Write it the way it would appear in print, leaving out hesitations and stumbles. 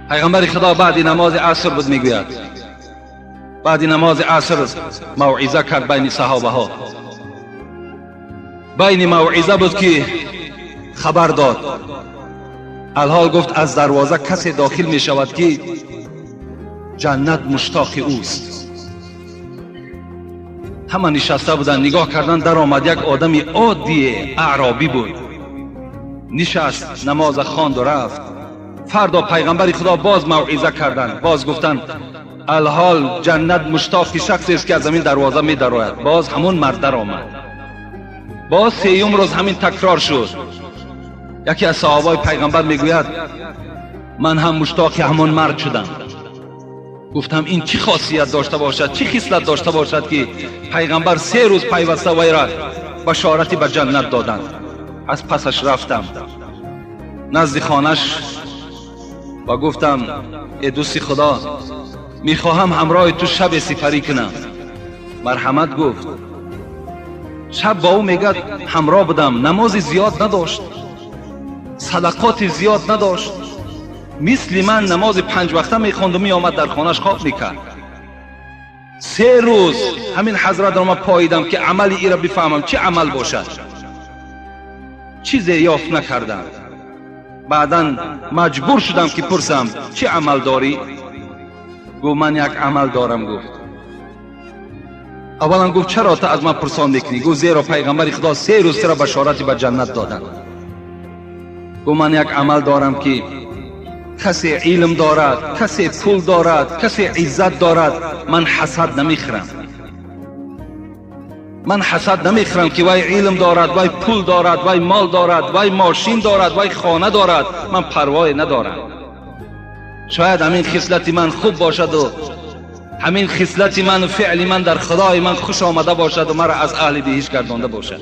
Пайғамбари Худо баъди намози аср буд, мегӯяд, баъди намози аср мавъиза кард байни саҳобаҳо. Байни мавъиза буд, ки хабар дод. Алҳол гуфт, аз дарвоза касе дохил мешавад, ки ҷаннат муштоқи ӯст. Ҳама нишаста буданд, нигоҳ кардан, даромад як одами оддие, аъробӣ буд. Нишаст, намоза хонду рафт. Фардо пайғамбари Худо боз мавъиза карданд, боз гуфтанд: алҳол ҷаннат муштоқи шахсест, ки аз ҳамин дарвоза медарояд. Боз ҳамун мард даромад. Боз сеюм рӯз ҳамин такрор шуд. Яке аз саҳобаи пайғамбар мегӯяд: ман ҳам муштоқи ҳамон мард шудам. Гуфтам, ин чӣ хосият дошта бошад, чӣ хислат дошта бошад, ки пайғамбар 3 рӯз пайваста вайра башорати ба ҷаннат доданд? Аз пасаш рафтам назди хонаш ва гуфтам: э дӯсти Худо, мехоҳам ҳамроҳи ту шабе сипарӣ кунам. Марҳамат, гуфт. Шаб бо ӯ, мегӯяд, ҳамроҳ будам. Намози зиёд надошт, садақоти зиёд надошт. Мисли ман намози панҷвақта мехонду меомад, дар хонаш хоб мекард. 3 рӯз ҳамин ҳазратро ман поидам, ки амали ира бифаҳмам, чӣ амал бошад. Чизе ёфт накардам. Баъдан маҷбур шудам, ки пурсам: чӣ амал дорӣ? Гуфт: ман як амал дорам. Гуфт, аввалан гуфт: чаро ту аз ман пурсон мекунӣ? Гуфт: зеро пайғамбари Худо 3 рӯз тура башорати ба ҷаннат доданд. Гуфт: ман як амал дорам, ки касе илм дорад, касе пул дорад, касе иззат дорад, ман ҳасад намехӯрам. Ман ҳасад намехӯрам, ки вай илм дорад, вай пул дорад, вай мол дорад, вай мошин дорад, вай хона дорад. Ман парвое надорам. Шояд ҳамин хислати ман хуб бошаду ҳамин хислати ману феъли ман дар Худои ман хуш омада бошаду маро аз аҳли биҳишт гардонда бошад.